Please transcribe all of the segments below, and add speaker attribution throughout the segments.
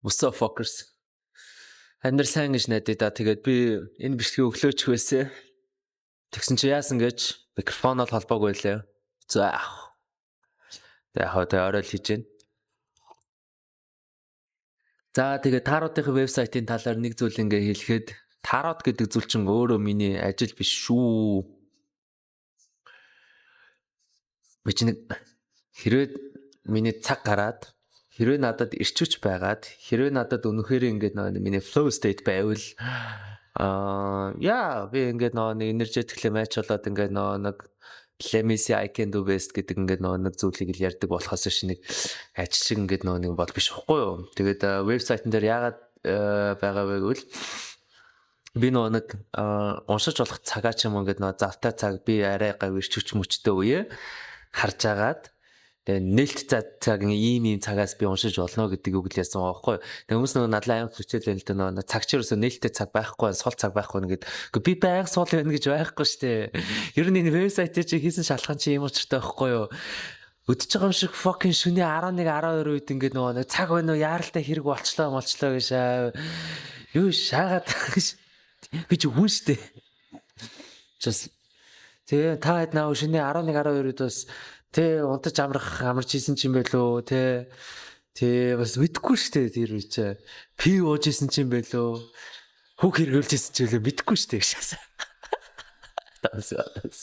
Speaker 1: What's up, fuckers? Амьдрал сайн гэж найдаа да. Тэгээд би энэ бичлэгийг өглөөч байсан. Тэгсэн чи яасан гэж микрофоноор холбоогүй байлаа. За яах. Тэгээ яг тэгээ орой л хийж гин. За, тэгээд Tarot-ын вебсайтын талаар нэг зүйл ингээ хэлэхэд Tarot гэдэг зүйл чинь өөрөө миний ажил биш шүү. Би чи нэг хэрвээ миний цаг гараад, хэрвээ надад эрч хүч байгаад, хэрвээ надад үнэхээр ингээд нөгөө миний flow state байвал яа, би ингээд нөгөө нэг energetically match болоод ингээд нөгөө нэг "Let me see, I can do best" гэдэг ингээд нөгөө нэг зүйлийг л ярьдаг болохоос биш, нэг ажил шиг ингээд нөгөө нэг бол биш хгүй юу. Тэгээд вебсайтн дээр яагаад байгаа вэ гэвэл би нөгөө нэг уншиж болох цагаа ч юм уу, ингээд нөгөө завтай цаг, би арай гав эрч хүч мөчтэй үе харж агаад, тэгээ нээлт цаг, ийм ийм цагаас би уншиж болно гэдэг үг л ярьсан байгаа байхгүй. Тэгээ хүмүүс нөгөө надлаа аян хичээл байл л да, нөгөө цаг чи ерөөсөө нээлттэй цаг байхгүй, сул цаг байхгүй нэгэд. Үгүй, би байнга сул байна гэж байхгүй штэ. Ер нь энэ вебсайтыг чи хийсэн шалтгаан чи ийм учиртай байхгүй юу? Өдөж байгаа юм шиг fucking шөнийн 11 12 үед ингээд нөгөө нэг цаг байна уу, яаралтай хэрэг болчлоо молчлоо гэж юу шаагаад гэж би чи хүн штэ. Just тэгээ та хэд наа шөнийн 11 12 үед бас тэ унтаж амрах амарч исэн ч юм байлоо, тэ тэ бас мэдэхгүй штэ. Тэр үе чи пи ууж исэн ч юм байлоо, хүүх хэрэгүүлж исэн ч байлоо, мэдэхгүй штэ гэж. Тас тас.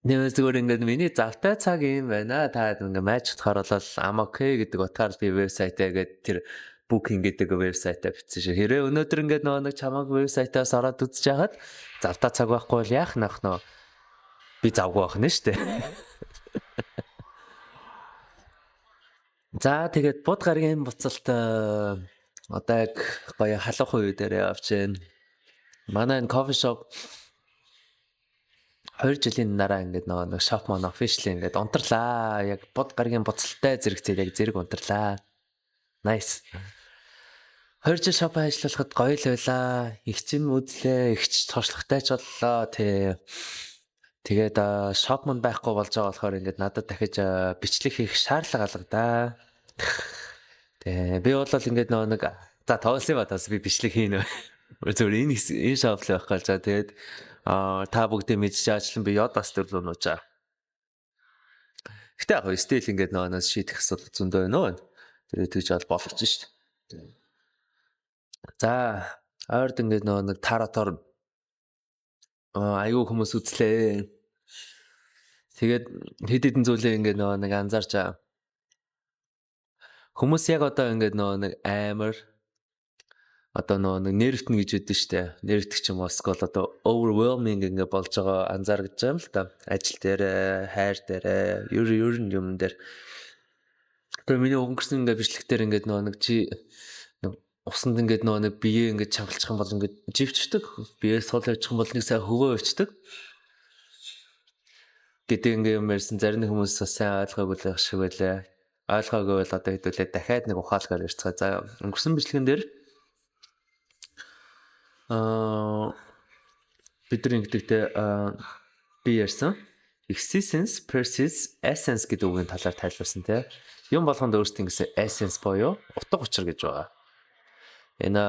Speaker 1: Нэмээс зүгээр ингээд миний завтай цаг юм байна. Та ингээд match утгаар бол I'm okay гэдэг утгаар би вебсайтаа гээд тэр booking гэдэг вебсайтаа бичсэн шүү. Хэрвээ өнөөдөр ингээд нөгөө нэг чамааг вебсайтаас ороод үзэж байхад завтай цаг байхгүй бол яах нах нөө би завгүй байх нь шүү дээ. За, тэгээд буд гаргийн буцалт одоо яг гоё халуухан үе дээр явж байна. Манай энэ coffee shop 2 жилийн дараа ингээд нөгөө нэг shop маань officially ингээд унтарлаа. Яг буд гаргийн буцалтай зэрэгцээ яг зэрэг унтарлаа. Nice. 2 жил shop ажиллахад гоё л байлаа. Их чим үзлээ, их ч туршлагатай ч боллоо тий. Тэгээд shop манд байхгүй болж байгаа болохоор ингээд надад дахиж бичлэг хийх шаардлага алгадаа. Тэгээ би бол ингээд нөгөө нэг за тоолсон ба тас би бичлэг хийнэ. Зүгээр энэ энэ shop л байхгүй л за тэгээд та бүгдээ мэдчихэж ажиллан би Йодас төрлөө нуужаа. Гэтэ яг still ингээд нөгөө шийдэх асуудал зөндөө байна уу? Тэгээд тэгж бол болгож шít. За, ойрд ингээд нөгөө нэг tarot-оор айгүй хүмүүс үзлээ. Тэгээд хэд хэдэн зүйлээ ингээд нөгөө нэг анзаарч байгаа. Хүмүүс яг одоо ингээд нөгөө нэг амар одоо нөгөө нэг нервтэн гэж өгдөн штэ. Нервтэх ч юм уу эсвэл одоо overwhelming ингээ болж байгаа анзаарч байгаа юм л та. Ажил дээр, хайр дээр, ер ер нь юм дээр. Тэгээ миний өнгөрсөн ингээ бичлэгтэр ингээд нөгөө нэг чи усанд ингээд нөгөө нэг бие ингээд чангалчих юм бол ингээд живчдэг. Бие сул явчих юм бол нэг сайн хөвөө явчихдаг гэдэг ингээ юм ярьсан. Зарим нэг хүмүүс бас сайн ойлгоогүй л байх шиг байлаа. Ойлгоогүй бол одоо хэдүүлээ дахиад нэг ухаалгаар ярьцгаа. За, өнгөрсөн бичлэгэн дээр бид нар ингэдэгтэй би ярьсан. Existence versus essence гэдэг үгийн талаар тайлбарсан тий. Юм болгонд өөрсдийн гэсэн essence буюу утга учир гэж байгаа. Энэ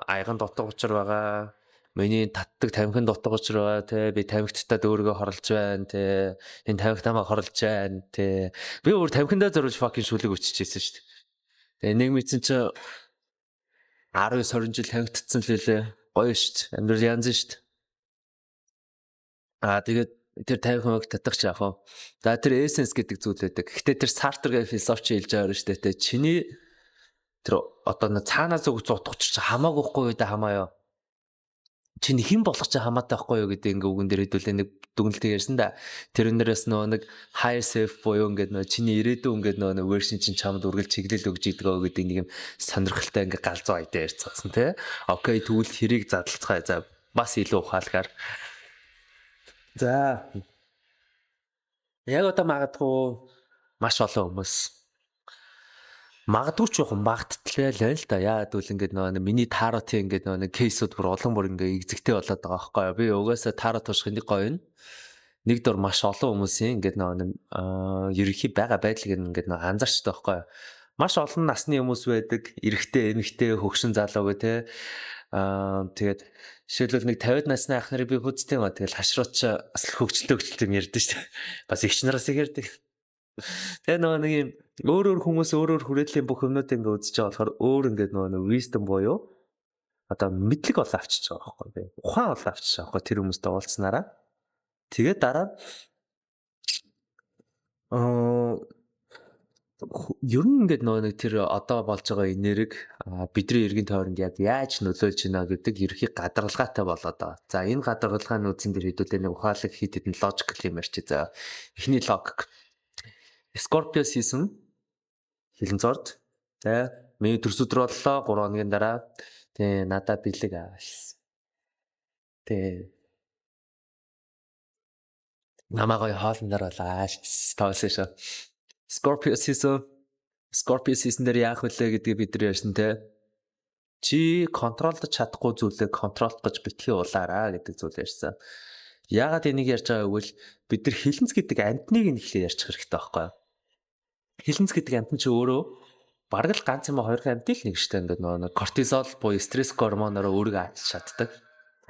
Speaker 1: аяганд утга учир байгаа. Миний татдаг тамхинд утга учир байгаа тий. Би тамхитад өөрийгөө хорлож байна тий. Энэ тамхи намайг хорлож байна тий. Би өөр тамхиндаа зориулж fucking шүлэг өччихсэн шүү дээ. Тэгээ нэг мэдсэн чи 19 20 жил тамхитцсан л лээ. Гоё шүү дээ. Амьдрал янз шүү дээ. Аа, тэгээд тэр 50 хувийг татах чи яах вэ? За, тэр essence гэдэг зүйл байдаг. Гэхдээ тэр Сартр гэх философч хэлж байгаа юм шүү дээ. Чиний тэр одоо нэг цаанаас өгч утга чи хамаагүй хгүй юу да, хамаа юу. Чиний хэн болох чи хамаатай байхгүй юу гэдэг ингээ үгэн дээр хэдүүлээ нэг дүгнэлтийг ярьсан да. Тэрнэрээс нөгөө нэг higher self буюу ингээд нөгөө чиний ирээдүйн ингээд нөгөө нэг version чинь чамд үргэлж чиглэл өгч идэг гэдэг нэг юм сонирхолтой ингээ галзуу idea ярьцгаасан тий. Okay, тэгвэл хэрийг задлцгаая. За, бас илүү ухаалгаар. За. Яг одоо магадгүй маш олон хүмүүс, магадгүй ч яг магттлаа л байна л да. Яагаад гэвэл ингээд нөгөө миний tarot-ын ингээд нөгөө нэг case-үүд бүр улам бүр ингээд эгзэгтэй болоод байгаа байхгүй юу. Би угаасаа tarot унших нэг гоё нь нэг дор маш олон хүмүүсийн ингээд нөгөө нэг ерөнхий байгаа байдлыг ингээд нөгөө анзаарчдаг байхгүй юу. Маш олон насны хүмүүс байдаг. Эрэгтэй, эмэгтэй, хөгшин залуу гэ, те. Тэгээд жишээлбэл нэг 50 насны ах нарыг би хүздэг юм а. Тэгэл хашрууч бас хөгжилтэй хөгжилтэй юм ярьдэн шүү дээ. Бас эгч нараас их ярьдаг. Тэгээ нөгөө нэг юм өөр өөр хүмүүс өөр өөр хүрээллийн бүх юмнуудыг ингээ үзэж байгаа болохоор өөр ингээд нөгөө нэг wisdom буюу одоо мэдлэг бол авчиж байгаа байхгүй би. Ухаан бол авчиж байгаа байхгүй тэр хүмүүстэй уулзсанараа. Тэгээд дараа нь ер нь ингээд нөгөө нэг тэр одоо болж байгаа энерги бидний эргэн тойронд яг яаж нөлөөлж байна гэдэг ерөнхий гадаргалгаатай болоод байгаа. За, энэ гадаргалгааны үндсэн дээр хэдүүлээ нэг ухаалаг хит хитэн logical юм ярьчих. За, эхний логик. Scorpio season, хилэнцорд, тэ, миний төрс өдөр боллоо 3 хоногийн дараа. Тэ, надад бэлэг аашсан. Тэ, намаа гоё хоолн дээр бол ааш тоолсон шүү. Scorpio season. Scorpio season дээр яах вүлээ гэдгийг бид нар ярьсан, те. Чи control дож чадахгүй зүйлээ control дох гэж битгий улаараа гэдэг зүйл ярьсан. Яагаад энийг ярьж байгаа гэвэл бид нар хилэнц гэдэг амьтныг нь эхлээ ярьчих хэрэгтэй байхгүй юу? Хилэнц гэдэг амьтан чи өөрөө бараг л ганц юм хоёр амьтны л нэг штэ, ингээд нөгөө кортизол буюу стресс гормоноор өөрийгөө аачиж чаддаг.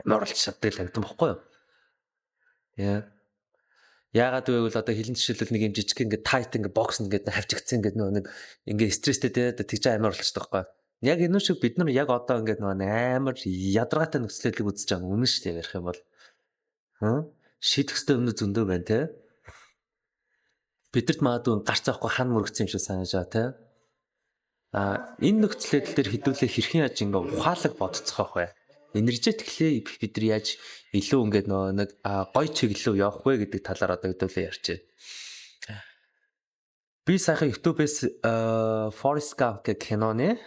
Speaker 1: Амиа оруулж чаддаг л амьтан бохгүй юу? Яа. Яагаад вэ гэвэл одоо хилэн жишээлбэл нэг юм жижиг ингээд tight ингээд бокс ингээд хавчигдсан, ингээд нөгөө нэг ингээд стресстэй, те, тэгж амиа оруулчихдаг байхгүй. Яг энэ шиг бид нар яг одоо ингээд нөгөө амар ядаргаатай нөхцөлийг үзэж байгаа үнэн шүү дээ, ярих юм бол. Хаа? Шийдэх ёстой өмнө зөндөө байна, те. Бидэрт магадгүй гарц авахгүй хан мөрөгцсөн юм шиг санаж байгаа, те. А энэ нөхцөл байдал дээр хэдүүлээ хэрхэн яаж ингээ ухаалаг бодцоох вэ? Energetically бид нар яаж илүү ингээд нөгөө нэг гоё чиглэл рүү явах вэ гэдэг талаар одоо хэдүүлээ ярьчих. Би сайхан YouTube-ээс Forrest Gump гэх киноны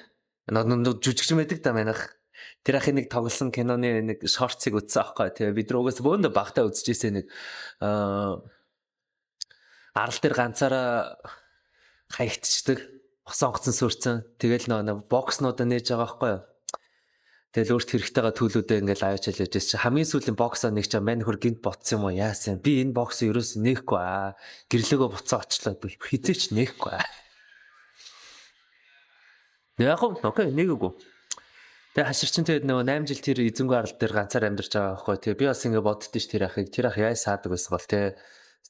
Speaker 1: нэг жүжигчин байдаг да манайх. Тэр ахын нэг тоглосон киноны нэг shorts ыг үзсэн аахгүй. Тэгээ бид нар угаас бөөндө багтаа үзчихсэн, нэг арал дээр ганцаараа хаягдчихдаг. Ус онгоцон сүрцэн. Тэгэл нөгөө бокснуудаа нээж байгаа байхгүй юу? Тэгэл өөрт хэрэгтэйгээ төлүүдээ ингээл аваачаал явж байсан чи хамгийн сүүлийн боксоо нэг чам мань нөхөр гинт ботсон юм уу, яасан, би энэ боксыг ерөөс нээхгүй аа, гэрлөөгөө буцаа очлоо, би хизээч нээхгүй аа. Яг уу, okay, нээгээгүй. Тэгээ хаширчин тэгээд нөгөө 8 жил тэр эзэнгүй арал дээр ганцаар амьдарч байгаа байхгүй. Тэгээ би бас ингээ боддоо ш, тэр ахыг, тэр ах яаж саадаг байсан бол, те.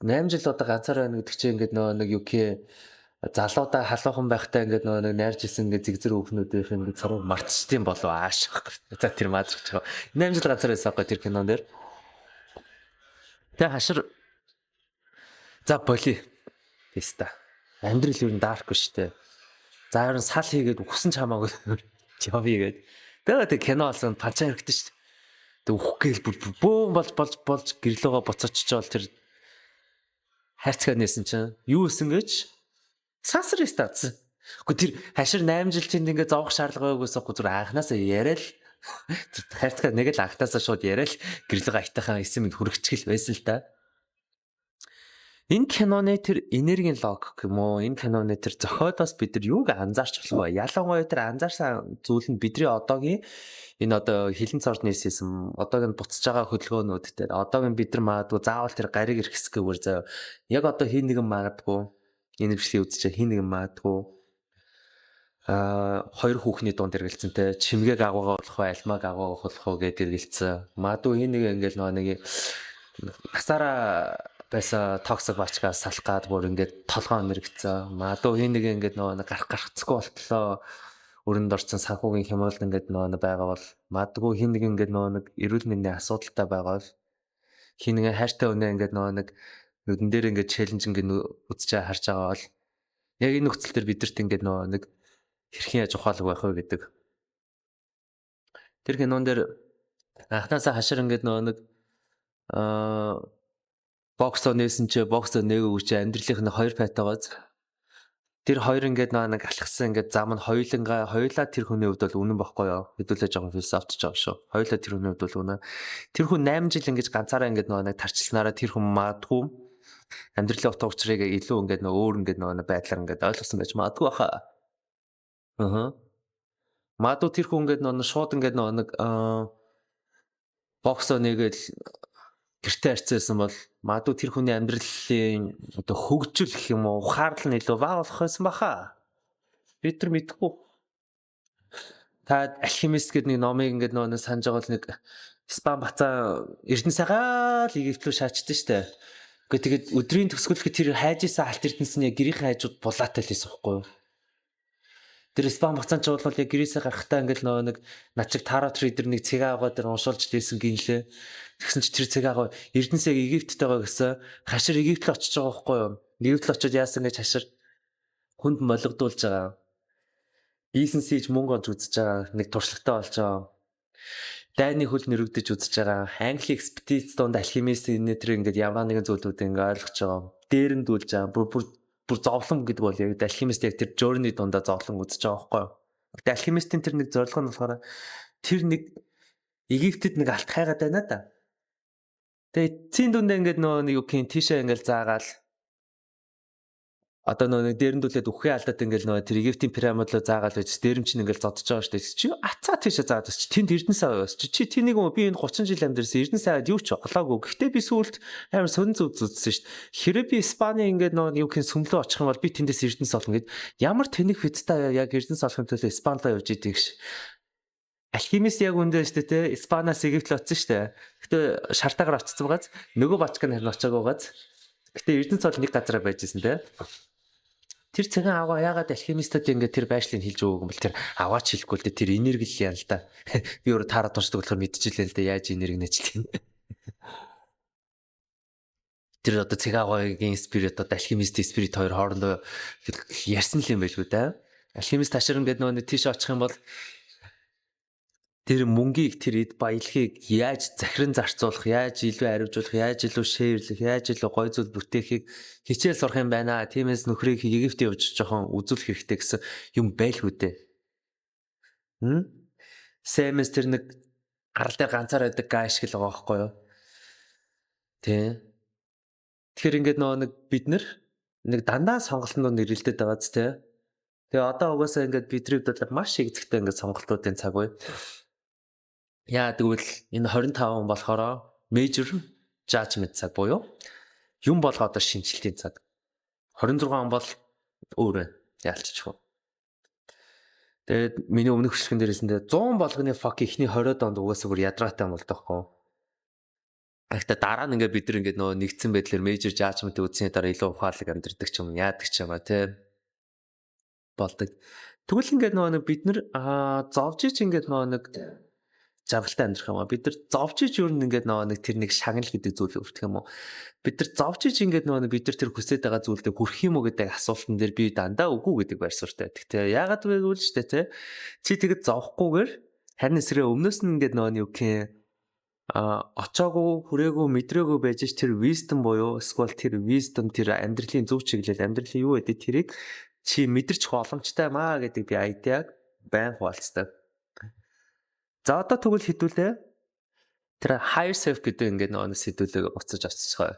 Speaker 1: 8 жил одоо ганцаар байна гэдэг чинь ингээд нөгөө нэг юу гэх залуудаа халуухан байхдаа ингээд нөгөө нэг найрж исэн ингээд зэгзэр хүүхнүүдийнх ингээд царуу мартчихдсан болов ааш. За, тэр маазрах чаа. 8 жил ганцаар байсан байхгүй тэр кинон дээр. Тэгээ хашир за боли. Теста. Амьдрал ер нь dark биш те. За, ер нь сал хийгээд үхсэн ч хамаагүй явъя гээд. Тэгээ тэг кино болсон панчаа хэрэгтэй шүү дээ. Тэг үхэх гээл бүр бөөн болж болж болж гэрлөөгөө буцааччаал тэр хайрцгаа нээсэн чинь юу исэн гэж сансар стац. Гэхдээ тэр хашир 8 жил тэнд ингээ зовох шаардлага байгаагүйс үгүй, зүр анханасаа яриад тэр хайрцгаа нэг л анхнаасаа шууд яриад гэрлөөгөө аятайхан эсэм мэд хүргэчихэл байсан л та. Энэ киноны тэр энергийн логик юм уу? Энэ киноны тэр зохиолоос бид нар юуг анзаарч болох вэ? Ялангуяа тэр анзаарсан зүйл нь бидний одоогийн энэ одоо хилэн цорд нийссэн одоогийн буцаж байгаа хөдөлгөөнүүд дээр одоогийн бид нар магадгүй заавал тэр гариг ирэх хэсгүүгээр заяа. Яг одоо хин нэгэн магадгүй энэ бичлэгийг үзэж хин нэгэн магадгүй хоёр хүүхний дунд эргэлцэнтэй, чимгээг агуугаа болох уу, альмааг агуугаа болох уу гэдээ эргэлцсэн. Магадгүй хин нэг ингээл нөгөө нэг насаараа байсан toxic бачкаас салах гад бүр ингээд толгоо мэрэгцсэн. Магадгүй хин нэг ингээд нөгөө нэг гарах гарцгүй болтлоо өрөнд орсон санхүүгийн хямралд ингээд нөгөө нэг байгаа бол, магадгүй хин нэг ингээд нөгөө нэг эрүүл мэндийн асуудалтай байгаа бол, хин нэг хайртай үнэ ингээд нөгөө нэг нүдэн дээр ингээд challenge ингээд үзэж харж байгаа бол, яг энэ нөхцөл дээр бидэрт ингээд нөгөө нэг хэрхэн яаж ухаалаг байх вэ гэдэг. Тэр кинон дээр анхнаасаа хашир ингээд нөгөө нэг боксоо нээсэн чи боксоо нээгээгүй чи амьдралынх нь хоёр пайтайгаас тэр хоёр ингээд нөгөө нэг алхсан ингээд зам нь хоёулангаа хоёулаа тэр хүний хувьд бол үнэн бохгүй юу? Хэдүүлээ жоохон философч байгаа шүү. Хоёулаа тэр хүний хувьд бол үнэн. Тэр хүн 8 жил ингээд ганцаараа ингээд нөгөө нэг тарчилснараа тэр хүн магадгүй амьдралын утга учирыг илүү ингээд нөгөө өөр ингээд нөгөө байдлаар ингээд ойлгосон байж магадгүй баха. Аа. Магадгүй тэр хүн ингээд нөгөө шууд ингээд нөгөө нэг боксоо нэгээл гэрте харьцаасан бол магадгүй тэр хүний амьдралын одоо хөгжил гэх юм уу, ухаарлал нь илүү бага болох байсан баха. Бид нар мэдэхгүй. Та Алхимист гэдэг нэг номыг ингээд нөгөө санаж байгаа бол нэг Испани бацаа Эрдэнэ сайгаал Египт рүү шаачдаг штэ. Гэхдээ тэгээд өдрийн төгсгөлөд тэр хайж исэн алт эрдэнэс нь яг гэрийн хайжууд булаатай л байсан байхгүй юу? Тэр Испани бацаан ч бол яг гэрээсээ гарахтаа ингээл нөгөө нэг над чиг tarot reader нэг цагаан авгаа дээр уншуулж лээсэн гинлээ. Тэгсэн чи тэр цагаан авгаа Эрдэнэс яг Египтэд байгаа гэсэн, хашир Египт л очиж байгаа байхгүй юу? Египт л очиж яасан гэж хашир хүнд молигдуулж байгаа. Бизнес хийж мөнгө олж үзэж байгаа. Нэг туршлагатай болж байгаа. Дайны хөл нөрөгдөж үзэж байгаа. Англи экспедиц донд алхимист энэ тэр ингээд ямар нэгэн зүйлүүдийг ингээд ойлгож байгаа. Дээрэндүүлж байгаа. Бүр бүр бүр зовлон гэдэг бол яг алхимист яг тэр journey дундаа зовлон үзэж байгаа байхгүй юу? Гэтэ алхимистийн тэр нэг зорилго нь болохоор тэр нэг Египтэд нэг алт хайгаад байна да. Тэгээ эцсийн дүндээ ингээд нөгөө нэг юу гин тийшээ ингээд заагаал одоо нөгөө нэг дээрэндүүлээд үхээ алдаад ингээл нөгөө тэр Египтийн пирамид руу заагаал байж дээрэм чинь ингээл зодож байгаа шүү дээ. Чи ацаа тийшээ заагаад чи тэнд Эрдэнэс аваас чи чи тэнийг юм би энэ 30 жил амьдэрсэн, Эрдэнэс аваад юу ч олоогүй. Гэхдээ би сүүлд амар сонин зүг үзсэн шүү дээ. Хэрэв би Испани ингээд нөгөө юу гин сүмлөө очих юм бол би тэндээс Эрдэнэс олно гэд ямар тэнэг физта яг Эрдэнэс олохын төлөө Испани руу явж идэг ш. Алхимист яг үндэ шүү дээ, те, Испанаас Египт л очсон шүү дээ. Гэтэ шартаагаар очсон байгааз, нөгөө бачка нь харин очоогүй байгааз. Гэтэ Эрдэнэс бол нэг газараа байж исэн, те. Тэр цагаан аваа ягаад алхимистад ингээд тэр байшлыг хэлж өгөөг юм бол тэр аваач хэлэхгүй л дээ, тэр энерги л яа л да. Би өөрөө таарад уншдаг болохоор мэдчихлээ л дээ, яаж энерги нэчлэх юм. Тэр одоо цагаан аваагийн spirit, одоо алхимист spirit хоёр хоорондоо ярьсан л юм байлгүй да. Алхимист ташир ингээд нөгөө тийш очих юм бол тэр мөнгийг, тэр эд баялагийг яаж захиран зарцуулах, яаж илүү аривжуулах, яаж илүү share лэх, яаж илүү гой зүйл бүтээхийг хичээл сурах юм байна. Тиймээс нөхрийг Египт явж жоохон үзүүлэх хэрэгтэй гэсэн юм байлгүй дээ. Хм? Сэмэс тэр нэг гарал дээр ганцаар байдаг гай шиг л байгаа байхгүй юу? Тэ. Тэгэхээр ингээд нөгөө нэг бид нар нэг дандаа сонголтонд нэрэлдээд байгаа ч тэ. Тэгээ одоо угаасаа ингээд бидний хувьд бол маш их зэгтэй ингээд сонголтуудын цаг үе. Яа тэгвэл энэ 25 он болохоор major judgment цаг буюу юм болго одоо шинжилтийн цаг. 26 он бол өөр байна. Яалччихв. Тэгээд миний өмнөх хөшлөгөн дээрээс нь 100 болгоны fuck эхний 20 онд угаасаа бүр ядраатай юм болдог хгүй. Гэхдээ дараа нь ингээд бид нар ингээд нөгөө нэгдсэн байдлаар major judgment үзсний дараа илүү ухаалаг амьдрдаг ч юм, яадаг ч юм а тий болдог. Тэгвэл ингээд нөгөө нэг бид нар зовж ич ингээд нөгөө нэг жаргалтай амьдрах юм а. Бид нар зовж ич юу ингээд нөгөө нэг тэр нэг шагнал гэдэг зүйл өртөх юм уу? Бид нар зовж ич ингээд нөгөө нэг бид нар тэр хүсэж байгаа зүйлдээ хүрэх юм уу гэдэг асуултан дээр би дандаа үгүй гэдэг байр суурьтай. Гэхдээ яагаад вэ гэвэл шүү дээ, те. Чи тэгэд зовхгүйгээр харин эсрэг өмнөөс нь ингээд нөгөө нэг юу гэх очоогүй, хүрээгүй, мэдрээгүй байж ш тэр wisdom буюу эсвэл тэр wisdom, тэр амьдралын зөв чиглэл, амьдралын юу гэдэг тэрийг чи мэдэрч боломжтой юм аа гэдэг би idea г байн хуваалцдаг. За, одоо тэгвэл хэдүүлээ тэр higher self гэдэг ингээд нөгөө сэдвүүлэг уцаж очицгоё.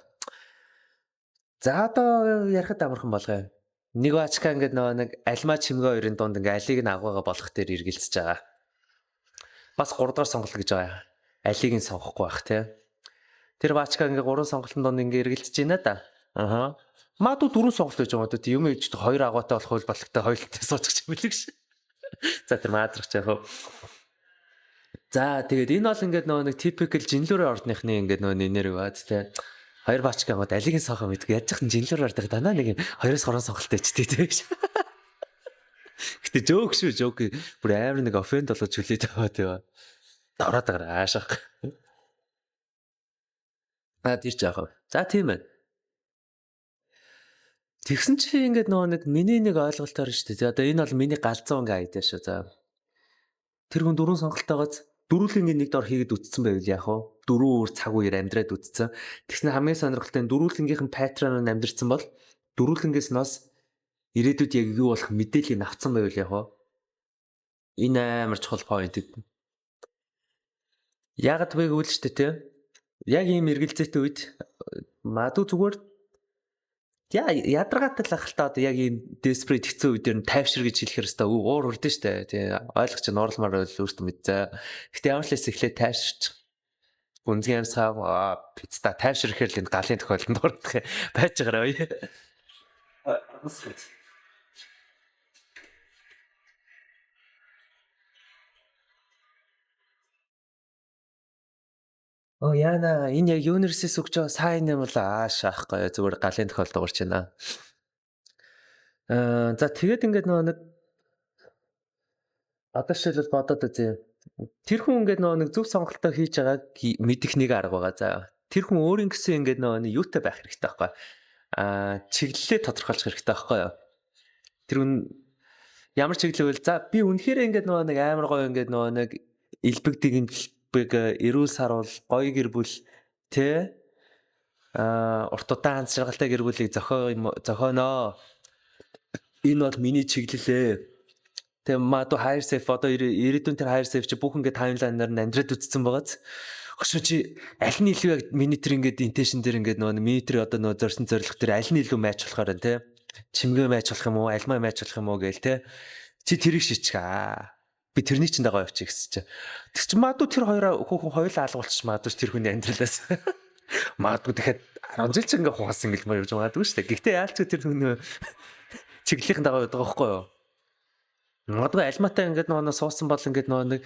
Speaker 1: За, одоо ярихад амархан болгоё. Нэг бачка ингээд нөгөө нэг альмаа чимгээ хоёрын дунд ингээд алийг нь агуугаа болох дээр эргэлзэж байгаа. Бас 3 дугаар сонголт гэж байгаа. Алийг нь сонгохгүй байх, тий. Тэр бачка ингээд гурван сонголтын дунд ингээд эргэлзэж байна да. Аха. Магадгүй дөрвөн сонголт гэж байгаа. Одоо юм ээж хоёр агуутай болох хууль баллагтай хоёултай суучих юм л гэж. За, тэр маазрах яах вэ? За, тэгээд энэ бол ингээд нөгөө нэг typical жинлүүрээ ордныхны ингээд нөгөө нэнэр байгаа тий. Хоёр бачка гоод алийг нь сонгох мэдгүй. Яаж ч жинлүүр ордог дандаа нэг хоёроос гурван сонголттой чтэй тий. Гэтэ joke шүү, joke. Бүр амар нэг offend болгож хүлээд байгаа тий. Дороод байгаа аашах. А тэр ч яах вэ? За, тийм ээ. Тэгсэн чи ингээд нөгөө нэг миний нэг ойлголтоор шүү дээ. Одоо энэ бол миний галзуу ингээ idea шүү. За. Тэр хүн дөрвөн сонголттойгоос дөрвөлнгийн нэг дор хийгээд үтцсэн байвал яах вэ? Дөрвөн өөр цаг үеэр амьдраад үтцсэн. Тэгсэн хамгийн сонирхолтой нь дөрвөлнгийнх нь pattern аар амьдрсан бол дөрвөлнгээс нас ирээдүйд яг юу болох мэдээллийг авцсан байвал яах вэ? Энэ амар чухал point. Яагаад вэ гэвэл шүү дээ, те. Яг ийм эргэлзээтэй үед магадгүй зүгээр яа ядаргаатай л ах л та, одоо яг ийм desperate хэцүү үед нь тайвшир гэж хэлэхэр өстой уур хүрдэн штэ. Тий, ойлгож чинь уурлмаар байвал өөртөө мэдзээ. Гэтэ ямар ч л эхлээд тайвширч гүнзгий амьсгаа пицца тайвшир ихээр л энэ галын тохиолдолд ордог байж байгаарай. Оо яана, энэ яг universe-с өгч байгаа сайн юм бол ааш аахгүй, зүгээр галын тохиолдол дуурч байна. За, тэгээд ингээд нөгөө нэг одоо жишээлбэл бодоод үзье. Тэр хүн ингээд нөгөө нэг зөв сонголтоо хийж байгааг мэдэх нэг арга байгаа. За, тэр хүн өөрийн гэсэн ингээд нөгөө нэг юутай байх хэрэгтэй байхгүй. Чиглэлээ тодорхойлох хэрэгтэй байхгүй юу? Тэр хүн ямар чиглэл вэ? За, би үнэхээр ингээд нөгөө нэг амар гоё ингээд нөгөө нэг элбэг дэгэнэлбэг, эрүүл саруул, гоё гэр бүл, тэ, урт удаан шаргалтай гэр бүлийг зохионоо. Энэ бол миний чиглэлээ. Тэгээ магадгүй higher self, одоо ирээдүйн тэр higher self чи бүх ингээд timeline аар нь амьдраад үтцсэн байгааз. Хөшөө, чи аль нь илүү яг миний тэр ингээд intention дээр, ингээд нөгөө миний тэр одоо нөгөө зорьсон зорилго тэр аль нь илүү match болохоор байна, те. Чимгээ match болох юм уу, альмаа match болох юм уу гээл те. Чи тэрийг шийчих аа. Би тэрний чинь дагаа явчих гэсэн чи. Тэр чинь магадгүй тэр хоёроо хүүхэн хоёулаа алгуулчих магадгүй тэр хүний амьдралаас. Магадгүй дахиад 10 жил ч ингээ хугаасан гэж явж магадгүй шүү дээ. Гэхдээ яалч тэр хүний чиглэлийн дагаа явдаг байхгүй юу? Магадгүй альмаатай ингээд нөгөө суусан бол ингээд нөгөө нэг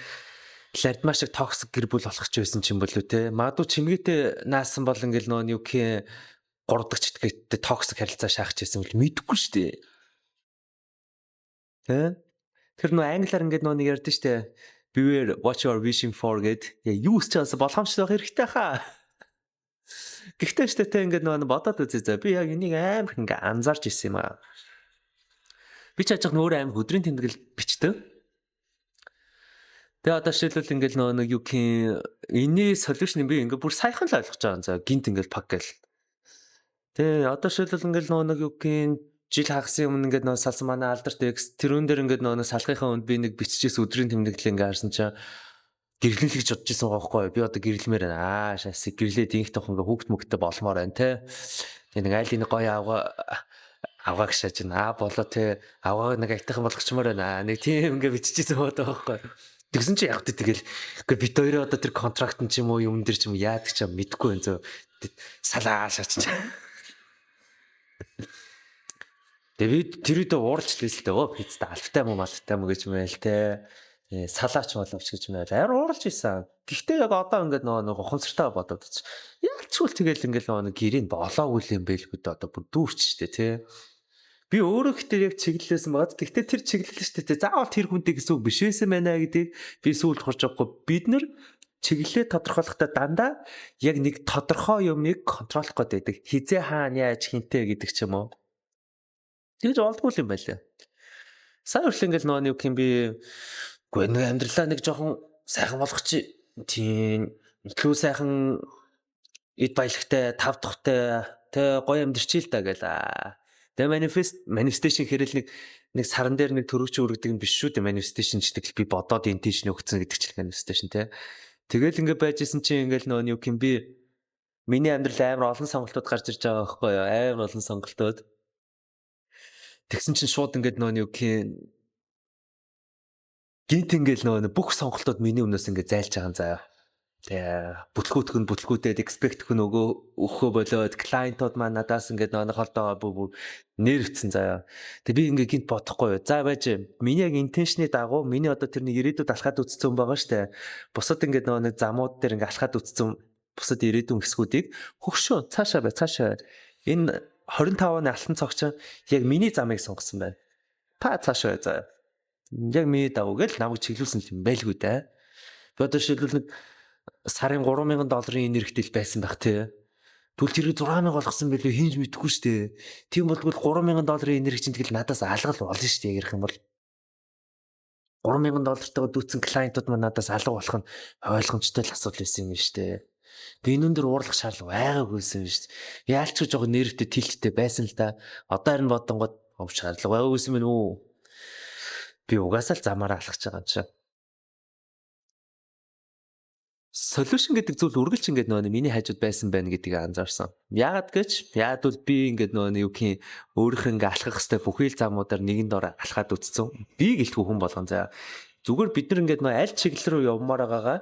Speaker 1: лардмаа шиг toxic гэр бүл болох ч байсан ч юм болов те. Магадгүй чимгээтэй наасан бол ингээд нөгөө юу гэх гурав дахь читгээтэй toxic харилцаа шаах ч байсан бол мэдэхгүй шүү дээ. Тэ? Тэр нөгөө англиар ингээд нөгөө нэг ярьдэн шүү дээ. "Beware what you are wishing for" гэд. Юу хүсэж байгаас боломжтой байх хэрэгтэй хаа. Гэхдээ штэ тэ, ингээд нөгөө бодоод үзье за. Би яг энийг амар ингээ анзаарч ирсэн юм аа. Би ч яж нөөрэ амар өдрийн тэмдэглэл бичдэг. Тэгээ одоо жишээлбэл ингээл нөгөө нэг юу гэх энэний solution би ингээ бүр саяхан л ойлгож байгаа. За, гинт ингээл пак гэл. Тэгээ одоо жишээлбэл ингээл нөгөө нэг юу гэх жил хагасын өмнө ингээд нөгөө салсан манай алдарт ex, тэрүүн дээр ингээд нөгөө салахынхаа өмнө би нэг биччихээс өдрийн тэмдэглэл ингээ харсан чинь гэрлэн л гэж бодож исэн байгаа байхгүй. Би одоо гэрлэмээр байна. Аа, шас гэрлээд инх тох ингээ хүүхд мөхтэй болмоор байна те. Тэгээ нэг айлын гоё авгааг шааж байна. Аа, болоо те, авгааг нэг айтайхан болгочмоор байна. Нэг тийм ингээ биччихсэн байгаа байхгүй. Тэгсэн чи яг тэгэл үгүй, бит хоёроо одоо тэр contract нь ч юм уу, юм дэр ч юм яадаг ч юм мэдэхгүй энэ зөө салаа шаач. Тэгээ би тэр үедээ ууралж лээс л дээ. Өө, пиццтэй алфтай мó малтай мó гэж мэйл те. Салаач боловч гэж мэйл. Амар ууралж исэн. Гэхдээ яг одоо ингээд нөгөө нэг ухамсартай бодоод чи. Ялчгүй тэгэл ингээд нөгөө нэг гэрээнд болоогүй юм бэлгүй дээ, одоо бүр дүүрч штэ те. Би өөрөө гэхдээ яг чиглэлээсэн байгаа. Гэхдээ тэр чиглэл штэ те. Заавал тэр хүнтэй гэсэн үг биш байсан байна гэдгийг би сүүлд хурж авахгүй. Бид нар чиглэлээ тодорхойлохдоо дандаа яг нэг тодорхой юмыг control лох гээд байдаг. Хизээ, хаана, яаж, хинтээ гэдэг ч юм уу. Тэгж болдгоо юм байлаа. Сая хүртэл ингээл нөгөө нэг юм би үгүй, нэг амьдралаа нэг жоохон сайхан болгох чи, тийм илүү сайхан эд баялагтай, тав тухтай тэ, гоё амьдрчий л да гэл. Тэгээ manifestation хэрэл нэг нэг саран дээр нэг төрөгч өргөдөг юм биш шүү дээ. Manifestation гэдэг би бодоод intention өгсөн гэдэг чинь manifestation те. Тэгэл ингээ байж исэн чинь ингээл нөгөө юу юм би миний амьдрал амар олон сонголтууд гарч ирж байгаа байхгүй юу? Амар олон сонголтууд. Тэгсэн чинь шууд ингээд нөгөө юу гэх гинт ингээл нөгөө бүх сонголтууд миний өмнөөс ингээд зайлж байгаа юм заяа. Тэгээ бүтлгүүтг нь бүтлгүүтээд, expect нь өгөө өгөхөө болоод, клиентууд маань надаас ингээд нөгөө холдоо бүр нэрвцэн заяа. Тэгээ би ингээд гинт бодохгүй юу. За, байж, миний яг intention ы дагуу миний одоо тэр нэг ирээдүйд алхаад үтцсэн байгаа штэ. Бусад ингээд нөгөө нэг замууд дээр ингээд алхаад үтцсэн бусад ирээдүйн хэсгүүдийг хөгшөө, цаашаа бай, цаашаа. Энэ 25 оны алтан цогч яг миний замыг сонгосон байна. Та цаашаа бай заяа. Яг миний дагуу гэл намайг чиглүүлсэн юм байлгүй дээ. Би одоо жишээлбэл нэг сарын 3000 долларын энергитэл байсан байх тий. Тэгвэл тэрийг 6000 болгосон билүү, хинж мэдэхгүй шүү дээ. Тийм болдгол 3000 долларын энерги чинь тэгэл надаас алгал болно шүү дээ ярих юм бол. 3000 доллартайгаа дүүцсэн клиентууд маань надаас алга болох нь ойлгомжтой л асуудал байсан юм шүү дээ. Би энүүн дээр уурлах шаардлага байгаагүйсэн юм шүү дээ. Яалч ч жоохон нервтэй, tilt тэй байсан л да. Одоо харин бодонгод ов шаардлага байгаагүйсэн мэн үү? Би угаасаа л замаараа алхаж байгаа юм чинь. Solution гэдэг зүйл үргэлж ингээд нөгөө миний хажууд байсан байна гэдгийг анзаарсан. Яагаад гэж? Яагаад бол би ингээд нөгөө юу гэх өөрийнх ингээ алхах хэвээр бүхий л замуудаар нэгэн дор алхаад үтцсэн. Би гэлтгүй хүн болгон заа. Зүгээр бид нар ингээд нөгөө аль чиглэл рүү явмаар байгаагаа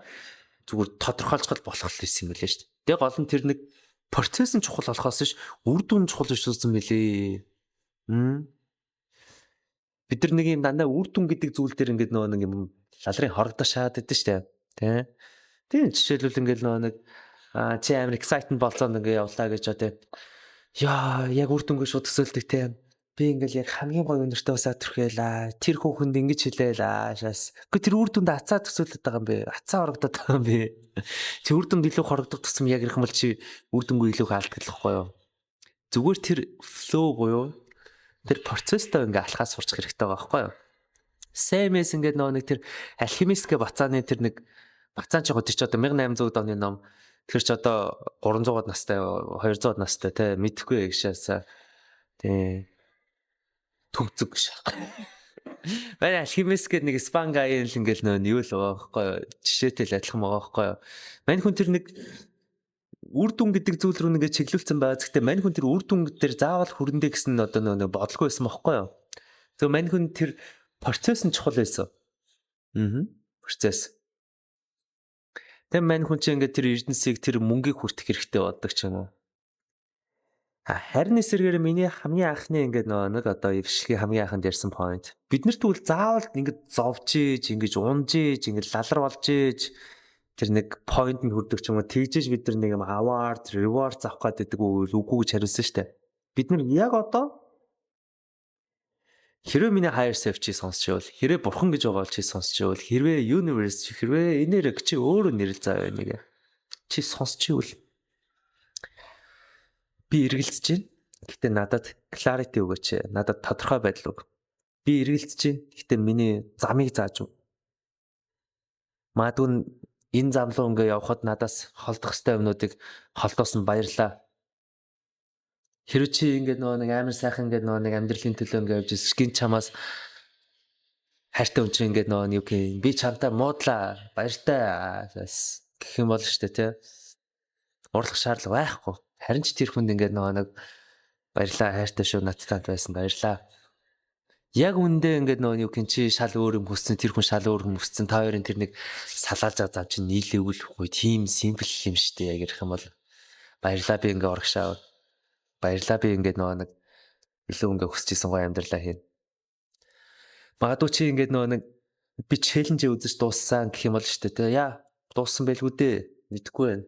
Speaker 1: зүгээр тодорхойлцгол болох л байсан юм лээ шүү дээ. Тэгээ гол нь тэр нэг процесс нь чухал болохоос ш үр дүн чухал биш байсан мөлий. Бид нар нэг юм дандаа үр дүн гэдэг зүйл дээр ингээд нөгөө нэг юм лалрын хорогдоо шаад идэв шүү дээ. Тэ? Тийм, жишээлбэл ингээл нөгөө нэг Чи амар excited болцоонд ингээ явлаа гэж одоо. Яа, яг үр дүнгээ шууд төсөөлдөг те. Би ингээл яг хамгийн гоё өнөртөө усаа түрхээл аа. Тэр хүүхэнд ингэж хэлээл аа шаас. Гэхдээ тэр үр дүнд ацаа төсөөлөд байгаа юм бэ? Ацаа хорогдоод байгаа юм бэ? Чи үр дүнд илүү хорогдох тусам яг ирэх юм бол чи үр дүнгээ илүү их алддаг л байхгүй юу? Зүгээр тэр flow буюу тэр процесстой ингээ алхаа сурчих хэрэгтэй байгаа байхгүй юу? Сэмэс ингээд нөгөө нэг тэр алхимист гэ бацааны тэр нэг бацаан ч яг тэр чи одоо 1800 оны ном. Тэр чи одоо 300-аад настай, 200-аад настай те, мэдэхгүй гişаасаа. Тий. Төгзөг гэж. Манай алхимист гэдэг нэг испан гайн л ингээл нөө юу л байгаа байхгүй юу? Жишээтэй л адилхан байгаа байхгүй юу? Мань хүн тэр нэг үр дүн гэдэг зүйл рүү нэгэ чиглүүлсэн байгаа. Гэхдээ мань хүн тэр үр дүн дээр заавал хүрэндээ гэсэн нь одоо нөө бодлого байсан байхгүй юу? Зөв мань хүн тэр процесс нь чухал байсан. Аа. Процесс. Тэгээ мань хүн чинь ингээд тэр эрдэнсийг, тэр мөнгийг хүртэх хэрэгтэй боддог ч юм уу. Харин эсэргээр миний хамгийн анхны ингээд нөгөө нэг одоо бичлэгийн хамгийн анханд ярьсан point. Бид нар тэгвэл заавал ингээд зовж иж, ингэж унж иж, ингээд лалар болж иж тэр нэг point нь хүрдэг ч юм уу, тэгжээж бид нар нэг юм award, reward авах гэдэг үг үгүй гэж хариулсан шүү дээ. Бид нар яг одоо хэрвээ миний higher self чи сонсч байвал, хэрвээ бурхан гэж байгаа бол чи сонсч байвал, хэрвээ universe, хэрвээ энерги, чи өөрөө нэрэл заа нэг. Чи сонсч байвал би эргэлзэж байна. Гэхдээ надад clarity өгөөч. Надад тодорхой байдал өг. Би эргэлзэж байна. Гэхдээ миний замыг зааж өг. Магадгүй энэ зам руу ингээ явхад надаас холдох ёстой юмнуудыг холдоосон, баярлаа. Хэрвээ чи ингээд нөгөө нэг амар сайхан ингээд нөгөө нэг амьдралын төлөө ингээ явж ирсэн гин чамаас хайртай хүн чинь ингээд нөгөө юу гэх би чамтай муудлаа, баяртай гэх юм бол штэ тий. Уурлах шаардлага байхгүй. Харин ч тэр хүнд ингээд нөгөө нэг баярлаа, хайртай шүү, надтай байсан баярлаа. Яг үндэ ингээд нөгөө юу гин чи шал өөр юм хүссэн, тэр хүн шал өөр юм хүссэн, та хоёрын тэр нэг салаалж байгаа зам чинь нийлээгүй л үгүй, тийм simple юм шүү дээ, яг ярих юм бол. Баярлаа, би ингээ урагшаа. Баярлаа, би ингээд нөгөө нэг илүү ингээ хүсэж исэн гоё амьдралаа хийн. Магадгүй чи ингээд нөгөө нэг би challenge үзэж дууссан гэх юм бол шүү дээ. Яа, дууссан байлгүй дээ. Мэдэхгүй байна.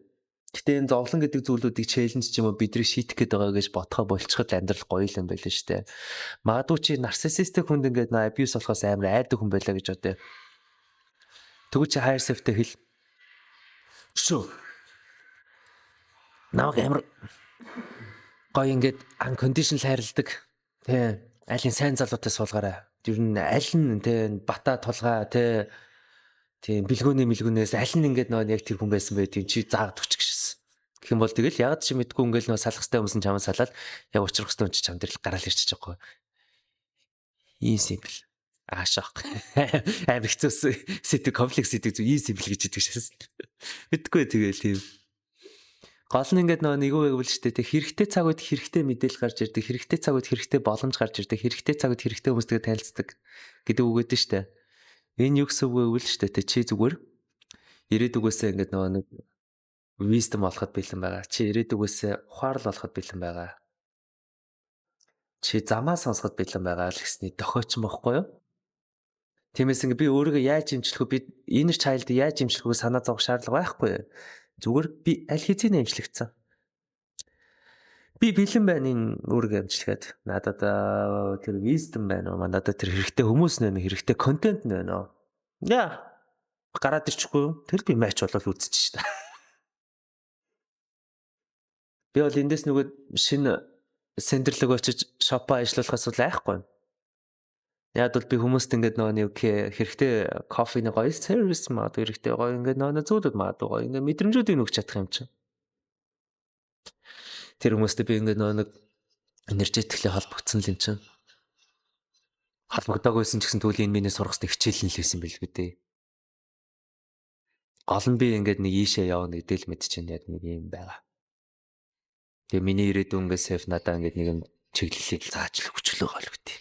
Speaker 1: Гэтэ энэ зовлон гэдэг зүйлүүдийг challenge ч юм уу бидний шийдэх гээд байгаа гэж бодохоо болчиход амьдрал гоё юм байл шүү дээ. Магадгүй чи narcissistic хүнд ингээд нөө abuse болохоос амар айдаг хүн байлаа гэж бодъё. Тэгвэл чи higher self-тэй хэл. Шүү. Намайг амар гоё ингээд unconditional хайрладаг. Тэ, алин сайн залуутай суулгаарай. Ер нь аль нь тэ бата тулгаа тэ, тийм бэлгүүнээ мэлгүүнээс аль нь ингээд нөө яг тэр хүн байсан бэ, тийм чи заагаад өгч гэжсэн. Гэх юм бол тэгэл яг чи мэдгүй ингээл нөө салах хэвтэй хүмүүс нь чамаа салаад, яг учрах хэвтэй хүн чи чам дээр л гараал ирчихэж байгаа байхгүй. Ийм simple. Аашаах. Амар хэцүү сэдв, комплекс сэдв зү ийм simple гэж хэлдэг шээс. Мэдгүй, тэгэл тийм. Гол нь ингээд нөгөө нэг юу гэвэл шүү дээ. Хэрэгтэй цаг үед хэрэгтэй мэдээлэл гарч ирдэг, хэрэгтэй цаг үед хэрэгтэй боломж гарч ирдэг, хэрэгтэй цаг үед хэрэгтэй хүмүүстэйгээ танилцдаг гэдэг үг өгдөн шүү дээ. Энэ юу гэсэн үг вэ гэвэл шүү дээ. Чи зүгээр ирээдүгөөсөө ингээд нөгөө нэг wisdom олоход бэлэн байгаа. Чи ирээдүгөөсөө ухаарл олоход бэлэн байгаа. Чи замаа сонсоход бэлэн байгаа л гэсний дохиоч юм бохгүй юу? Тиймээс ингээ би өөрийгөө яаж эмчлэх вэ? Би inner child яаж эмчлэх вэ? Санаа зовох шаардлага байхгүй. Зүгээр би аль хэзээ эмчлэгдсэн. Би бэлэн байна энэ өөрийгөө эмчлэхэд. Надад тэр wisdom байна уу? Надад тэр хэрэгтэй хүмүүс нэ, хэрэгтэй контент нэ нөө. Яа. Гараад ирчихгүй юу? Тэр би матч болол үзчих шээ. Би бол эндээс нөгөө шинэ center лэг очиж shop оо ажиллуулахаас бол айхгүй. Яг бол би хүмүүст ингээд нөгөө нэг хэрэгтэй кофений гоё сервис магадгүй, хэрэгтэй гоё ингээд нөгөө зүйлүүд магадгүй, гоё ингээд мэдрэмжүүдийг өгч чадах юм чинь. Тэр хүмүүстэй би ингээд нөгөө нэг energetically холбогдсон л юм чинь. Холбогдоогүйсэн ч гэсэн тэгвэл энэ миний сурах хэрэгтэй хичээл нь л байсан билгүй дээ. Гол нь би ингээд нэг ийшээ явна гэдэг л мэдчихээн, яг нэг юм байгаа. Тэгээ миний ирээдүйн ингээд self надаа ингээд нэг юм чиглэлийг зааж л өгчлөө гол үгүй.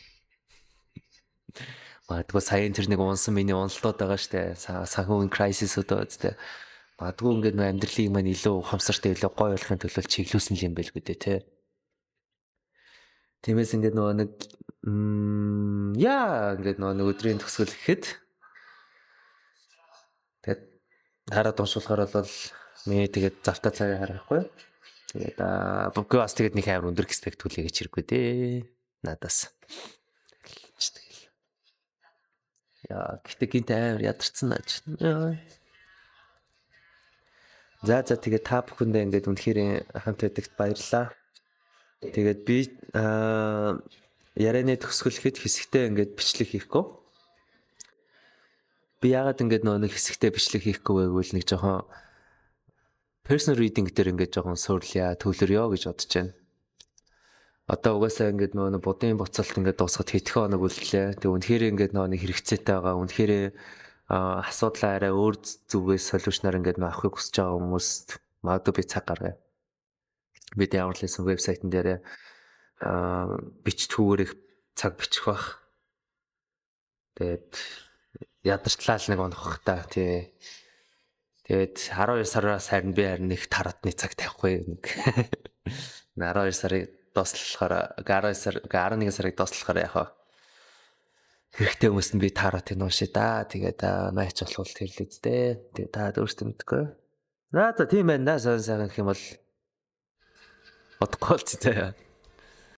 Speaker 1: Магадгүй саяын тэр нэг унсан миний уналтууд байгаа штэ. Санхүүгийн crisis үүд байгаа штэ. Магадгүй ингээд нөө амьдралыг маань илүү ухамсартай, илүү гоё болохын төлөө чиглүүлсэн юм байлгүй дээ, тэ. Тиймээс ингээд нөгөө нэг яа ингээд нөгөө нэг өдрийн төгсгөл гэхэд тэгээд хараад уншуулахаар бол Мэ тэгээд завтаа цагаа харахгүй. Тэгээд аа бас тэгээд нэг амар өндөр expect хүлээгэж хэрэггүй дээ. Надаас. Тэгэл. Яа, гэтээ гинт амар ядарсан нааж. За, тэгээд та бүхэндээ ингээд үнэхээр хамт байдагт баярлалаа. Тэгээд би ярианы төгсгөлөхэд хэсэгтээ ингээд бичлэг хийхгүй. Би яагаад ингээд нөгөө нэг хэсэгтээ бичлэг хийхгүй вэ гэвэл нэг жоохон personal reading дээр ингээд жоохон суурлаа, төвлөрье гэж бодож байна. Одоо угаасаа ингээд нөгөө нэг будын буцалт ингээд дуусахад хэдхэн хоног үлдлээ. Тэг үнэхээр ингээд нөгөө нэг хэрэгцээтэй байгаа. Үнэхээр асуудлаа арай өөр зүгээс solution аар ингээд авахыг хүсэж байгаа хүмүүст магадгүй би цаг гаргая. Бид ямар л байсан вебсайтн дээр бичтгүүгээр их цаг бичих бах. Тэгээд ядартлаа л нэг унах та, тий. Тэгээд 12 сараас харин би харин нэг tarot ны цаг тавихгүй нэг. 12 сарыг дуслахаар, 12 сар, 11 сарыг дуслахаар яг хэрэгтэй хүмүүст нь би tarot ыг уншия да. Тэгээд матч болох тэр л үсттэй. Тэгээд та өөртөө мэдгүй. За, тийм байна да. Сон сайхан гэх юм бол бодохгүй бол заяа.